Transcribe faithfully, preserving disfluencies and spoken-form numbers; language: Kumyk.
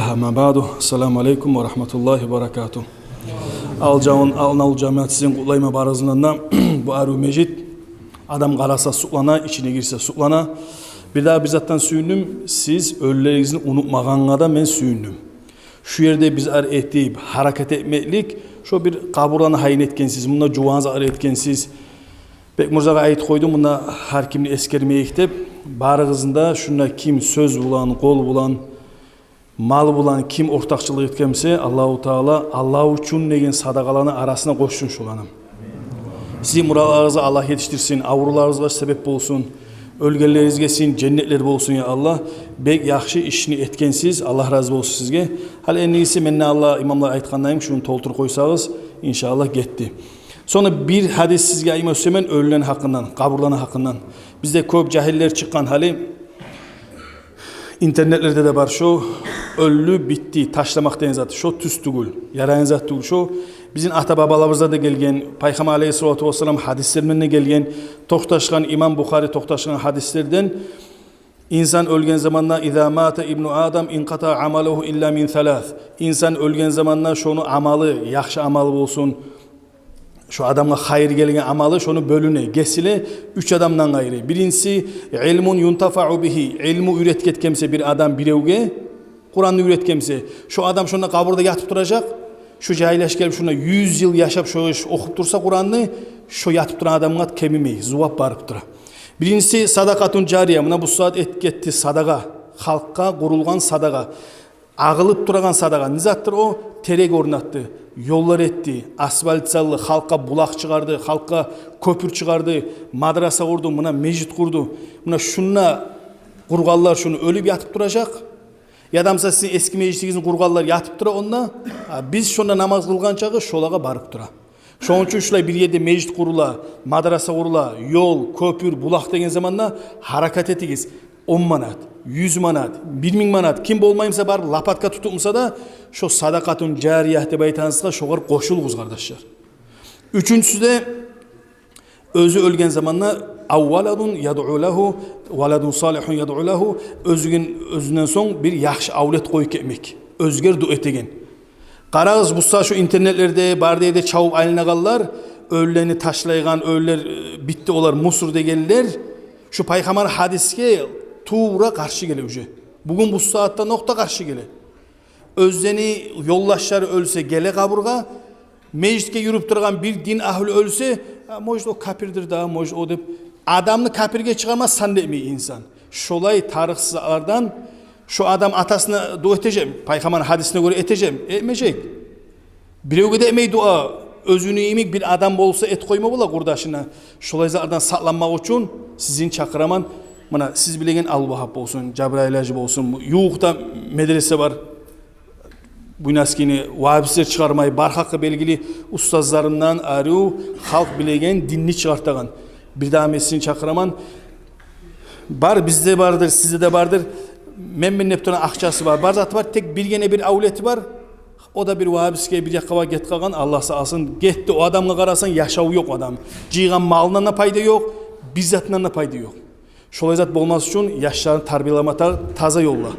Амма баъду. Ассаламу алейкум ва рагьматуллагьи ва баракатугь. Ал жавун, ал, ал жамият, сизин къутлайман барыгъызны да. Бу арив межит, адам къараса сукълана, ичине гирсе сукълана. Бирдагъы бир затдан сююндюм, сиз оьлюлеригизни унутмагъангъа да мен сююндюм. Шу ерде бизлер этип, гьаракат этмеклик, шо бир къабурланы гьайын этгенсиз, мунда жуван затлар этгенсиз. Бекмурзагъа айтып къойдум, мунда гьар кимни эсгермейик деп, барыгъызны да шунда ким сёз булан, къол булан, мал булан ким ортакъчылыкъ этгенсе, Аллагьу Таала Аллагь учун деген садакъаланы арасына къошсун шоланы. Сизин муратларыгъызгъа Аллагь етишдирсин, авруларыгъызгъа себеп болсун, оьлгенлеригизге сизин женнетлер болсун, я Аллагь. Бек яхшы ишни этгенсиз, Аллагь рази болсун сизге. Гьали энни иси мен де, Аллагь, имамлар айтгъандайын, шуну толтуруп къойсагъыз, иншааллагь, гетди. Сонг бир гьадис сизге айтма сюемен оьлюлени гьакъындан, къабурланы гьакъындан. Бизде кёп жагьиллер чыкъгъан гьали. Интернетлерде де бар шо, оьлдю, битди, ташламакъ деген зат. Шо тюз тюгюл, ярайгъан зат тюгюл шо. Бизин ата-бабаларыбызда да гелген, Пайхаммар алейгьиссалату вассалам гьадислер менен де гелген, токъташгъан, имам Бухари токъташгъан гьадислерден: инсан оьлген заманда, иза мата ибну Адам инкъатаа амалугьу илла мин салас. Инсан оьлген заманда шону амалы, яхшы амалы болсун, шо адамгъа хайыр гелген амалы, шону бёлюне, гесиле уьч адамдан къайры. Биринчиси, илмун юнтафау бигьи, илму уьйретип гетгенсе бир адам биревге, Къуранны уьйретгенсе, шо адам шонда къабурда ятып туражакъ. Шо жайлашып гелип, шонда юз йыл яшап, шо иш охуп турса Къуранны, шо ятып турагъан адамгъа кемимей, зувап барып тура. Биринчиси, садакъатун жария, муна бу сагьат этип гетди садагъа, халкъгъа къурулгъан садагъа. Агъылып турагъан садагъа. Не затдыр о? Терек орнатды, ёллар этди, асфальт салды, халкъгъа булакъ чыгъарды, халкъгъа кёпюр чыгъарды, мадраса къурду, муна межит къурду. Муна шунда къургъанлар шуну оьлюп ятып туражакъ. Яда буса сизин эски межитигизни къургъанлар ятып тура онда. А биз шонда намаз къылгъан чагъы шолагъа барып тура. Шону учун шулай бир ерде межит къурула, мадраса къурула, ёл, кёпюр, булакъ деген заманда гьаракат этигиз. Он манат, юз манат, бир минг манат, ким болмай буса, барып лопатка тутуп буса да, шо садакъатун жария деп айтагъаныгъызгъа шогъар къошулугъуз, къардашлар. Уьчюнчюсю де, оьзю оьлген заманда, ав валадун ядъу лагьу, валадун салигьун ядъу лагьу, оьзюню, оьзюнден сонг бир яхшы авлет къоюп гетмек, оьзгер дуа этеген. Къарагъыз, буса шу интернетлерде, бар ерде чавуп айланагъанлар, оьлюлени ташлайгъан, оьлюлер, э, битди олар, мусор дегенлер, шу Пайхаммар гьадисге тувра къаршы геле уже. Бугюн бу сагьатдан окъ да къаршы геле. Оьзлени ёлдашлары оьлсе, геле къабургъа, межитге юрюп турагъан бир дин агьлю оьлсе, «А, может, о капирдир да, может, о», — деп, адамны капирге чыгъарма сан да этмей инсан. Шолай тарыкъсызлардан. Шо адам атасына дуа этежекми? Пайхаммарны гьадисине гёре этежекми? Этмежек. Биревге де этмей дуа, оьзюню йимик бир адам болса этип къойма бола къурдашына. Шолай затлардан сакъланмакъ учун сизин чакъыраман. Муна сиз билеген Ал-Вагьаб болсун, Жабрайыл гьажи болсун, ювукъда медресе бар. Буйнакскийни вагьабистлер чыгъармай, бар гьакъы белгили устазларындан арив, халкъ билеген динни чыгъартагъан. Бирдагъы мен сизин чакъыраман. Бар, бизде бардыр, сизде де бардыр. Мен, мен деп турагъан акъчасы бар, бар заты бар, тек биргине бир авлети бар. О да бир вагьабисге бир якъгъа барып гетип къалгъан, Аллагь сакъласын, гетди. О адамгъа къарасанг, яшаву ёкъ адам. Жыйгъан малындан да пайда ёкъ, бир затындан да пайда ёкъ. Шолай зат болмас учун яшларын тарбиялама та-, таза ёлда.